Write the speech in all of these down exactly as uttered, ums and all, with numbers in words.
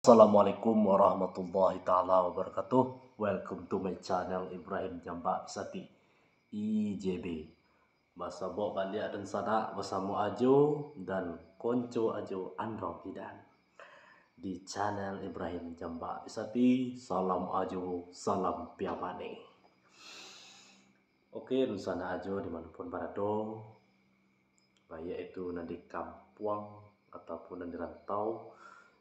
Assalamualaikum warahmatullahi taala wabarakatuh. Welcome to my channel Ibrahim Jambak Pisati, I J B. Basobok baliak dunsanak basamo Ajo dan konco Ajo Androng Idan di channel Ibrahim Jambak Pisati. Salam Ajo, salam Piamane. Oke, dunsanak Ajo di mano pun barado, baiak itu nan di kampuang ataupun nan di rantau.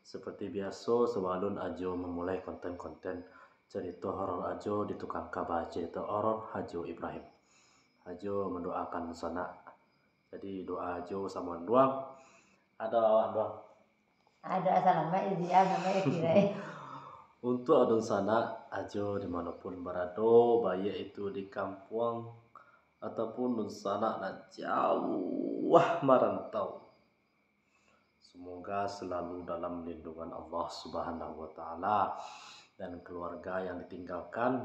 Seperti biaso, sabalun Ajo mamulai konten-konten carito horor Ajo di tukang kaba carito horor Ajo Ibrahim, Ajo mandoakan dunsanak. Jadi doa Ajo samo Anduang. Ado awak Anduang. Ado, salamaik di dia, salamaik di akhirat. Untuak dunsanak Ajo di mano pun barado, baiak itu di kampuang ataupun dunsanak nan jauah marantau. Semoga selalu dalam lindungan Allah Subhanahu wa Ta'ala dan keluarga yang ditinggalkan.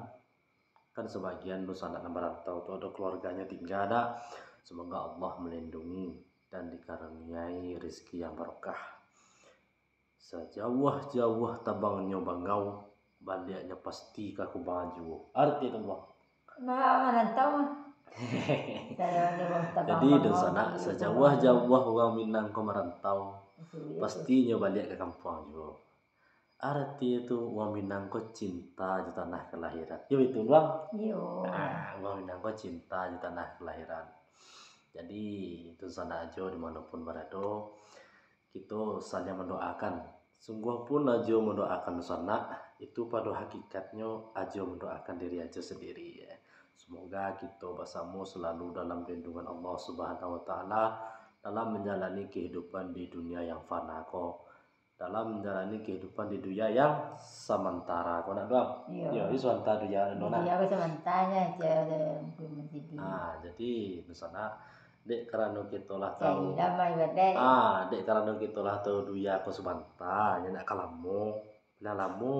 Kan sabagian dunsanak nan marantau tu ado keluarganyo tingga dak? Semoga Allah melindungi dan dikaruniai rezeki yang barokah. Sajauah-jauah tabangnyo bangau, baliaknyo pasti ka kubang juo. Arti tu, Bang? Mak marantau mah. Sajauah-jauah tabang Jadi, bangau, dunsanak, sajauah-jauah urang Minang ko marantau, pasti nyo baliak ka kampuang juo. Arti tu, urang Minang ko cinta jo tanah kelahiran. Yo, itu, Bang? Yo. Ah, urang Minang ko cinta jo tanah kelahiran. Jadi, dunsanak Ajo di mano pun barado, kito saling mandoakan. Sungguah pun Ajo mandoakan dunsanak, itu pado hakikatnyo Ajo mandoakan diri Ajo sandiri. Semoga kito basamo selalu dalam lindungan Allah Subhanahu wa Ta'ala dalam manjalani kehidupan di dunia yang fana ko, dalam manjalani kehidupan di dunia yang samantara ko, nak, Bang? Iyo. Iyo, di samantara dunia ko, nak. Dunia ko samantara, sia mungkin menjadi. Ah, jadi, dunsanak, dek karano kito lah tahu. Carilah mai badai. Ah, dek karano kito lah tahu dunia ko sabanta, nyo nak ka lamo. Lah lamo,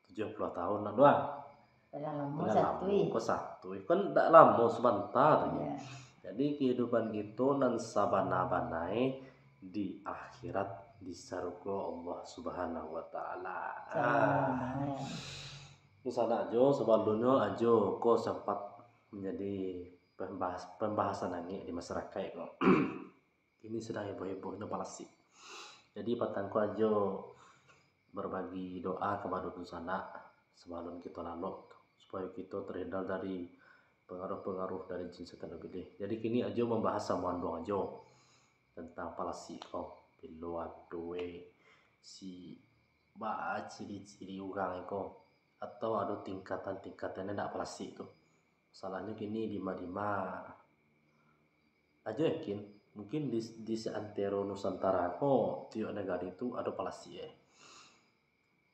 tujuah puluah tahun, nak, Bang? Lah lamo. Lah lamo satu. Ko satu. Kan dak lamo, sabanta tu, nyo. Iyo. Jadi, kehidupan kito nan sabana-banae di akhirat, di sarugo Allah Subhanahu wa Ta'ala. Sabana-banae. Ah. Dunsanak Ajo, sabalumnyo Ajo ko sempat menjadi pembahas-, pembahasan angek di masyarakat ko. Kini sadang heboh-hebohnyo palasik. Jadi, patang ko Ajo berbagi doa kapado dunsanak sabalun kito lalok, supayo kito terhindar dari pengaruh-pengaruh dari jin setan iblis. Jadi, kini Ajo mambahas samo Anduang Ajo tantang palasik ko. Bilo ado, eh, si baa ciri-ciri urang ko, atau ado tingkatan-tingkatannyo ndak palasik tu. Masalahnyo kini dima-dima Ajo yakin, mungkin di, di seantero Nusantara ko, tiok nagari tu ado palasik, eh.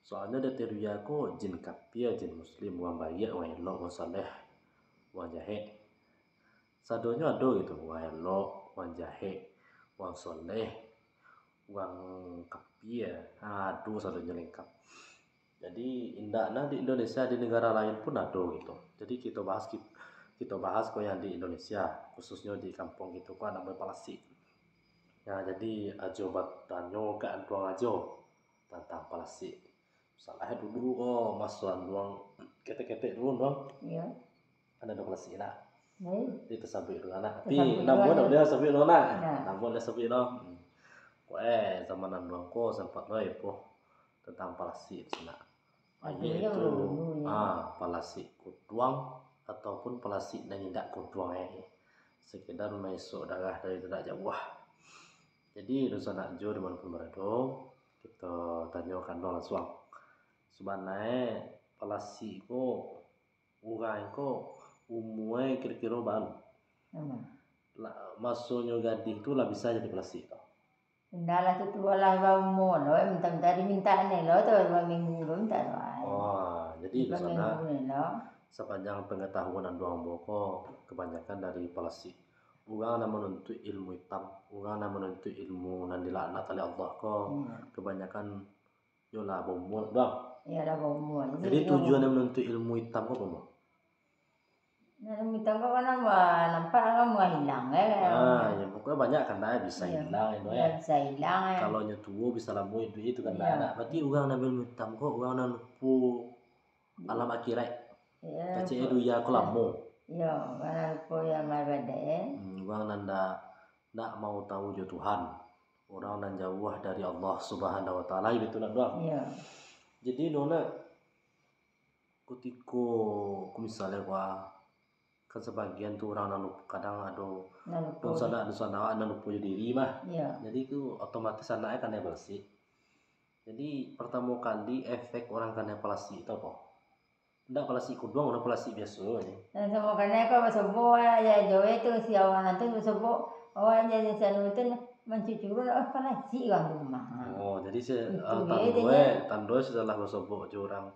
Soalnyo di ateh dunia ko, jin kapia, jin muslim, urang baiak, urang elok, urang saleh, urang jahek. Sadonyo ado gitu, urang elok, urang jahek, urang saleh, urang kapia, ado sadonyo lengkap. Jadi, indak nah di Indonesia, di negara lain pun ado gitu. Jadi, kito bahas, kit-, kito bahas ko yang di Indonesia, khususnyo di kampuang kito ko namo palasik. Nah, jadi, Ajo batanyo ka Anduang Ajo tantang palasik. Salah dulu ko, maso Anduang ketek-ketek dulu, Anduang. Iyo. Kan ado palasik nak. Baik. Jadi tasabuik dulu nak. Tapi tasabuik namo dulu, dak buliah sabuik dulu nak. Nah. Namo dak sabuik dulu. Hmm. Ko, eh, zaman Anduang ko sempat lo heboh tantang palasik tu nak. Ado. Baiak itu, dulu, yo. Ah, palasik kuduang ataupun palasik nan indak kuduang, eh. Sekedar maisok darah dari jarak jauah. Jadi, dunsanak Ajo di mano pun barado, kito tanyokan lo lansuang. Sabananyo palasik ko, urang ko, umua kiro-kiro baa? Hmm. Lah, masonyo gadih tu lah bisa jadi palasik tu. Indak lah, tu tuo lah baumua lo, minta-minta diminta ni lo, tu dua minggu lo minta lo ai. Oh, jadi di sana, dua minggu ni lo. Sapanjang pengetahuan Anduang Ambo ko, kebanyakan dari palasik. Urang nan manuntuik ilmu itam, urang nan manuntuik ilmu nan dilaknat oleh Allah ko, hmm, kebanyakan yo lah baumua, Bang. Yo lah baumua. Jadi, jadi tujuan nan manuntuik ilmu itam ko apo, Bang? Nan ilmu itam ko kan nampak, nampak kan manghilang, eh. Ah, ya, pokoknya banyak kan, dah, bisa Iya. hilang itu, Iya, ya. bisa hilang, eh. Kalau nyo tuo, bisa lamo iduik itu kan, Iya. dah. Berarti urang nan ilmu itam ko, urang nan lupo alam akhirat. Iya, Kacik lupo. dunia ko lamo. Iya, urang nan lupo yang mai badai, eh. Hmm, urang nan ndak, ndak mau tahu jo Tuhan. Urang nan jauah dari Allah Subhanahu wa Taala, itu lah doang. Iya. Jadi, Nona, kutiko ku misalnya, wah, kan sabagian tu urang nan lupo, kadang ado Nan lupo. dunsanak, dunsanak nan lupo jo diri mah. Iya. Jadi tu otomatis anaknyo kanai palasik. Jadi pertamo kali efek urang kanai palasik tu apo? Ndak palasik kuduang, urang palasik biaso je. Nan samo kanai ko basobok, ah, ya, jauah tu si awak nan tu basobok, awak jadi sanu tu mancucurun, oh, palasik urang tu mah. Oh, jadi se-, Itu ah, je tando dia. eh, tando setelah basobok jo urang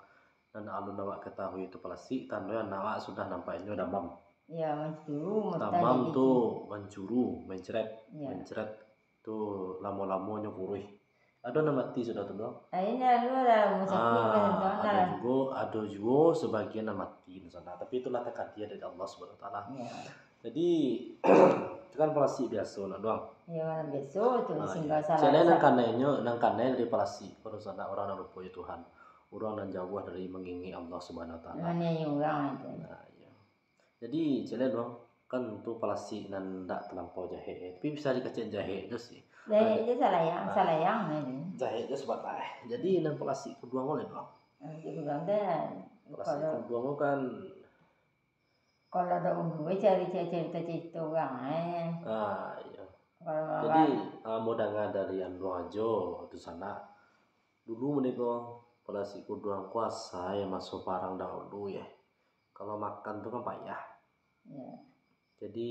nan alun awak katahui tu palasik, tando anak awak sudah nampaknyo damam. Ya, mancuru, mata Damam jadi tu tu. mancuru, mencret, Ya. mencret tu lamo-lamonyo kuruih. Ado nan mati sudah tu, doh. Ah, ini anu lah, rumah sakit Ah, macam tu ado lah. jugo, ado jugo sabagian nan mati di sana. Tapi itulah takdir dari Allah Subhanahu Wa Taala. Ya. Jadi, itu kan palasik biaso nak doang. Ya, urang biaso tu, Ah, singgah ya. salah Cek lai nan sah. kanainyo, nan kanai dari palasik, urang sana, urang nan lupo jo Tuhan. Urang nan jauah dari mangingek Allah Subhanahu Wa Taala. Maniayo urang itu. Nah, ya. Jadi, cek lai doang, kan tu palasik nan ndak talampau jahek, eh. Tapi bisa dikecek jahek tu sih. Jahek Ada- je salayang, Ah. salayang je. Jahek je sabalah, eh. Jadi, nan palasik kuduang ko lai doang. Palasik kuduang tu, Palasik kalau kuduang tu kan kalau ada ulu, eh, cari, cari cerita-cerita urang, eh. Ah, iya. Kalau Jadi, makan. ah, mau danga dari anduang ajo, tu sanak. Dulu meniko, palasik kuduang ko asai maso parang dahulu, ya. Kalau makan tu kan payah. Ya. Jadi,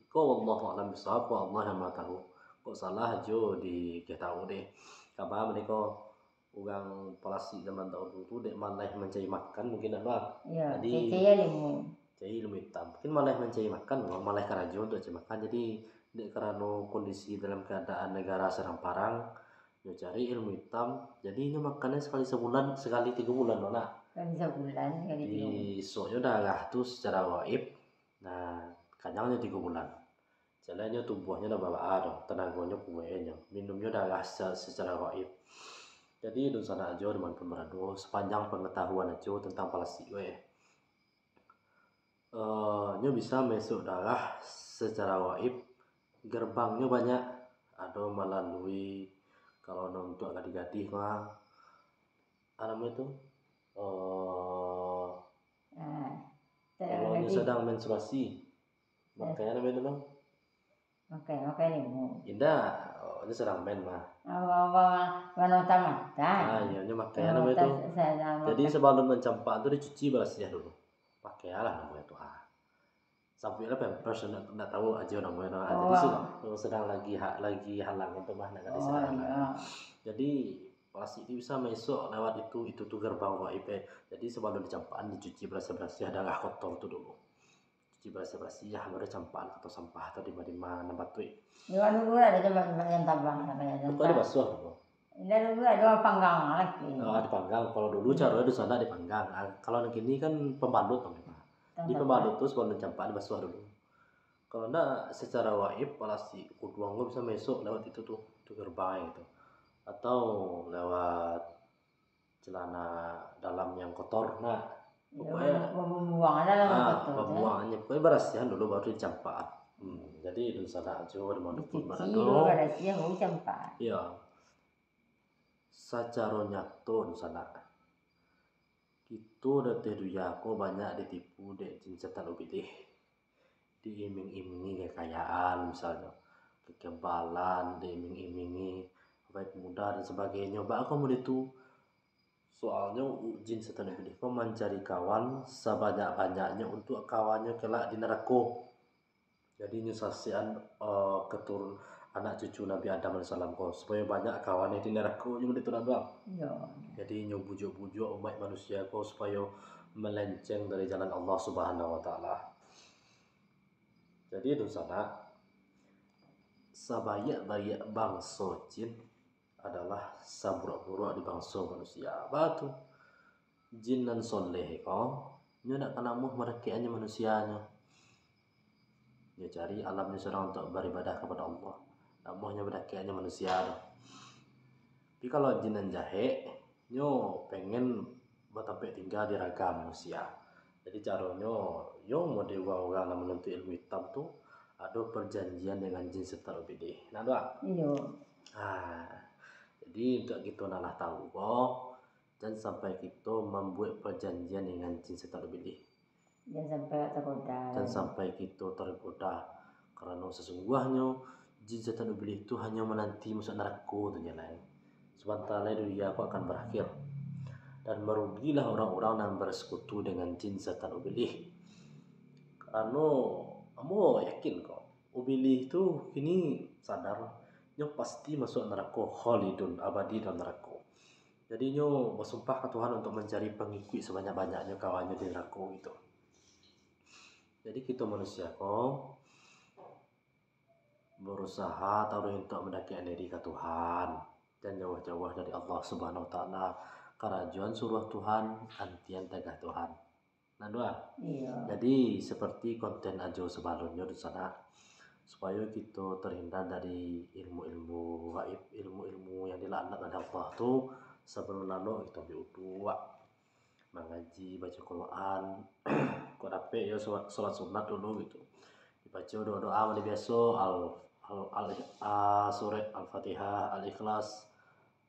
ko wallahu a'lam bissawab, ko Allah yang maha tahu. Kok salah ajo di, keh tahu deh. Kaba meniko, urang palasik zaman dahulu tu dek malas mancari makan mungkin, Abah. Ya, Jadi, cari ilmu. cari ilmu itam. Mungkin malas mancari makan, urang malas karajo untuk cari makan. Jadi, dek karano kondisi dalam keadaan negara sadang parang, nyo cari ilmu itam. Jadi, nyo makannya sekali sebulan, sekali tiga bulan, Nona. Sekali sebulan, sekali tiga bulan. Di isoknyo darah tu secara gaib. Nah, kanyang nyo tiga bulan. Jalannya tubuahnyo lah babaa doh, tanagonyo kuwaiknyo, minumnyo darah se-, secara gaib. Jadi, dunsanak ajo dimanapun barado, sapanjang pangatahuan ajo tantang palasik ko, eh, nyo bisa maisok darah secara gaib, gerbangnyo banyak, ado malalui, kalau nan untuak gadih-gadih mah, apo namonyo tu, eh, Ah, kalau nyo gadih. sadang menstruasi, Eh. makai apo namonyo tu, Bang? Makai, makai limu. Indak, oh, nyo sadang men mah. Awa, awa, warna mata-mata. Ah, iyo, nyo makai Warna namonyo tu. mata sa-, sa-, Jadi, mata. sabalun mancampak tu dicuci barasiah dulu. Pakailah namonyo tu, ah. Sampai lah pampers, ndak, ndak tahu ajo namonyo tu, ah. Jadi, Oh. sadang, sadang lagi ha-, lagi halang itu mah, ndak gadih Oh, sadang iyo. halang. Jadi, palasik tu bisa maisok lewat itu, itu tu gerbang gaib, eh. Jadi, sabalun dicampakan, dicuci barasiah-barasiah darah kotor tu dulu. Cuci barasiah-barasiah, baru campakan atau sampah atau dima-dima nan patuik. Di luar dulu ado coba-coba yang tabang, katanya Itu tentang. Dibasuah dulu. Indak dulu ado panggang lagi. Ah, dipanggang. Kalau dulu Hmm. caronyo di sana dipanggang. Ah, kalau nan kini kan pembalut namanya. Di Tempat pembalut apa? tu sabalun dicampakan dibasuah dulu. Kalau ndak, secara gaib, palasik kuduang tu bisa maisok lewat itu tu, itu gerbang itu. Atau lewat celana dalam yang kotor. Nah, Iyo, pokoknya, babu-, babuang aja lah ah, kotor tu, ya. babuang aja. Pokoknya barasiahan dulu baru dicampak. Hmm, jadi dunsanak ajo dimanapun Dicuci barado. dulu, barasiah, baru campak. Iyo. Sacaro nyato dunsanak. Kito di ateh dunia ko banyak ditipu dek jin setan ubilih. Diiming-imingi kekayaan, misalnyo, kekebalan, diiming-imingi awet muda dan sebagainyo. Baa kok model tu? Soalnyo, jin setan iblis ko mancari kawan sabanyak-banyaknyo untuak kawannyo kelak di narako. Jadi, nyo sasekan, eh, keturun anak cucu Nabi Adam alaihissalam ko, supayo banyak kawannyo di narako, nyo model tu nak doang. Iyo. Jadi, nyo bujuak-bujuak umaik manusia ko supayo melenceng dari jalan Allah Subhanahu Wa Taala. Jadi, dunsanak, sabaiak-baiak bangso jin adalah saburuak-buruak di bangso manusia. Baa tu? Jin nan soleh ko, nyo ndak ka namuah marakek-annyo manusianyo. Nyo cari alamnyo surang untuak baribadah kapado Allah. Namonyo badakeknyo manusia tu. Tapi kalau jin nan jahek, nyo pengen batampek tingga di raga manusia. Jadi caronyo, yo model urang-urang nan manuntuik ilmu itam tu, ado parjanjian dengan jin setan ubilih. Nah, tu ah. Iyo. Ah, jadi untuak kito nan lah tahu ko, jan sampai kito mambuek parjanjian dengan jin setan ubilih. Jan sampai awak tagoda. Jan sampai kito tagoda, karano sasungguahnyo jin setan ubilih tu hanyo mananti masuak narako tu nyo lai. Sabanta lai dunia ko akan barakhir. Dan marugilah urang-urang nan basekutu dengan jin setan ubilih. Karano ambo yakin ko, ubilih tu kini sadar, nyo pasti masuak narako, khalidun, abadi dalam narako. Jadi nyo basumpah ka Tuhan untuak mancari pangikuik sabanyak-banyaknyo kawannyo di narako gitu. Jadi kito manusia ko barusaha taruih untuak mandakekkan diri ka Tuhan. Jan jauah-jauah dari Allah Subhanahu Wa Taala. Karajoan suruah Tuhan, antian tagah Tuhan. Nah, tu ah. Iyo. Jadi, seperti konten Ajo sabalumnyo, dunsanak, supayo kito terhindar dari ilmu-ilmu gaib, ilmu-ilmu yang dilaknat oleh Allah tu, sabalum lalok kito ambiak uduak, mangaji, baco Quran. Kok dapek yo, solat, solat sunat dulu gitu. Dibaco doa-doa mode biaso, al, al, al, ah, surat Al-Fatihah, Al-Ikhlas,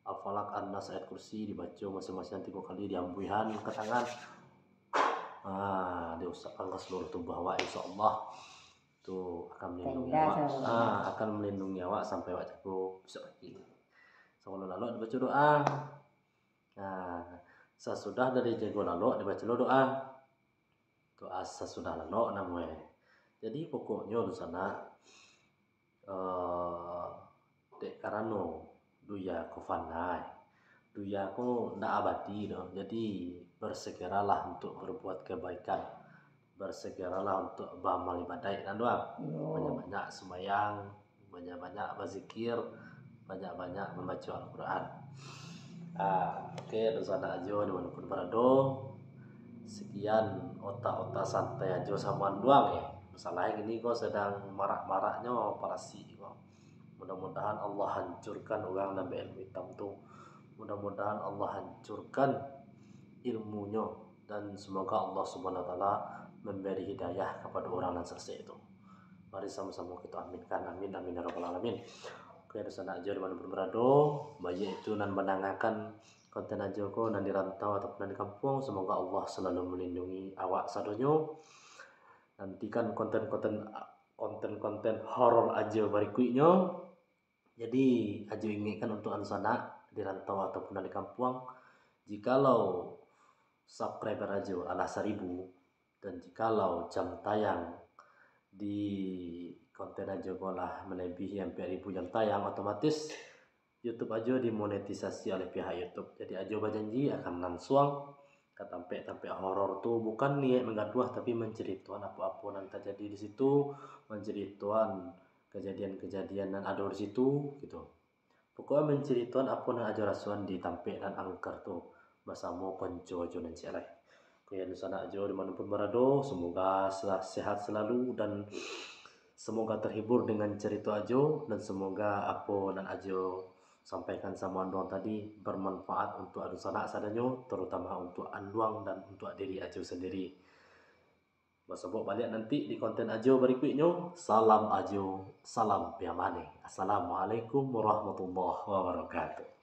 Al-Falaq, An-Nas, Ayat Kursi, dibaco masing-masing tigo kali, diambuihan ka tangan. Ah, diusapkan ka saluruh tubuah awak, insyaallah. Tu akan melindungi Tenda awak. Saluruh. Ah, akan melindungi awak sampai awak jago besok pagi. Sabalum lalok dibaco doa. Nah, sasudah dari jago lalok dibaco lo doa. Doa sasudah lalok namonyo. Jadi pokoknyo, dunsanak, eh, dek karano dunia ko fana, dunia ko ndak abadi doh. Jadi bersegeralah untuk berbuat kebaikan, bersegeralah untuk beramal ibadat, nah, tu ah. Iyo. Banyak-banyak sembahyang, banyak-banyak bazikir, banyak-banyak mambaco Al-Quran. Ah, oke, dunsanak Ajo di mana pun barado. Sekian otak-otak santai Ajo samo Anduang, eh. Masalahnyo kini ko sadang marak-maraknyo parasik ko. Mudah-mudahan Allah hancurkan urang nan bailmu itam tu. Mudah-mudahan Allah hancurkan ilmunyo, dan semoga Allah Subhanahu Wa Taala mambari hidayah kapado urang nan sasek tu. Mari samo-samo kito aminkan. Amin, amin, ya rabbal alamin. Oke, dunsanak Ajo di mana pun barado, baiak itu nan mandangakan konten Ajo ko, nan di rantau ataupun nan di kampuang, semoga Allah selalu melindungi awak sadonyo. Nantikan konten-konten, konten-konten horor Ajo barikuiknyo. Jadi, Ajo ingekkan untuk dunsanak di rantau ataupun nan di kampuang, jikalau subscriber Ajo alah saribu, dan jikalau jam tayang di konten Ajo ko lah melebihi ampek ribu jam tayang, otomatis YouTube Ajo dimonetisasi oleh pihak YouTube. Jadi, Ajo bajanji akan lansuang ka tampek-tampek horor tu, bukan niaik manggaduah, tapi mancaritoan apo-apo nan tajadi di situ, mancaritoan kajadian-kajadian nan ado di situ, gitu. Pokoknyo mancaritoan apo nan Ajo rasoan di tampek nan angker tu, basamo konco Ajo nan ciek lai. Oke, dunsanak Ajo di mana pun barado, semoga sel-, sehat selalu dan semoga terhibur dengan carito Ajo, dan semoga apo nan Ajo sampaikan samo Anduang tadi bermanfaat untuk dunsanak sadonyo, terutama untuk Anduang dan untuk diri Ajo sendiri. Basobok baliak nanti di konten Ajo barikuiknyo. Salam Ajo, salam Piamane. Assalamualaikum warahmatullahi wabarakatuh.